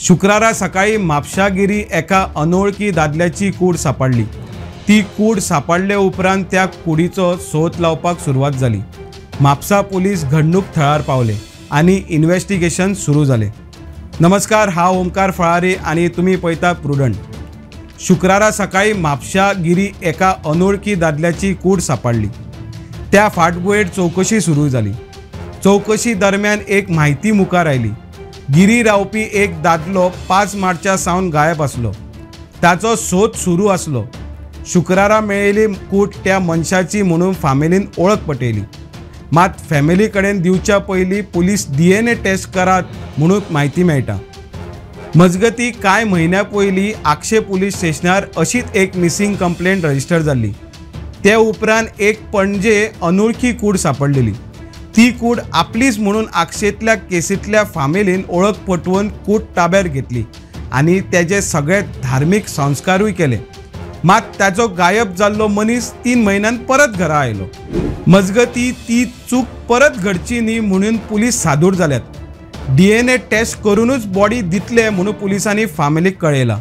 शुक्रारा सकाळी म्हापशा गिरी एका अनोळखी दादल्याची कूड सांपडली. ती कूड सांपडले उपरांत त्या कुडीचो सोद लावपाक सुरवात जाली. म्हापसा पुलीस घडणूक थळार पावले आनी इन्व्हेस्टिगेशन सुरू जालें. नमस्कार, हांव ओमकार फळारी आनी तुमी पळयता प्रुडंट. शुक्रारा सकाळी म्हापशा गिरी एका अनोळखी दादल्याची कूड सांपडली. त्या फाटभुंयेर चवकशी सुरू जाली. चवकशी दरम्यान एक म्हायती मुखार आयली. गिरी रावपी एक दादलो 5 मार्चा सावन गायब आसलो. ताचो सोद सुरू आसलो. शुक्रारा मेळिल्ली कूड त्या मनशाची म्हणून फामिलीन वळख पटयली. मात फॅमिली कडेन दिवच्या पयलीं पुलीस DNA taste करात म्हणून म्हायती मेळटा. मजगती कांय म्हयन्या पयलीं आगशे पुलीस स्टेशनार अशीच एक मिसिंग कंप्लेंट रजिस्टर जाल्ली. ते उपरांत एक पणजे अनोळखी कूड सांपडलेली. ती कूड आपलीच म्हणून आगशेंतल्या केसींतल्या फामिलीन वळख पटोवन कूड ताब्यार घेतली आनी तेजे सगळे धार्मीक संस्कारूय केले. मात ताचो गायब जाल्लो मनीस 3 म्हयन्यान परत घरा आयलो. मजगती ती चूक परत घडची न्ही म्हणून पुलीस सादूर जाल्यात. DNA taste करूनच बॉडी दितले म्हणून पुलिसांनी फामिलीक कळयलां.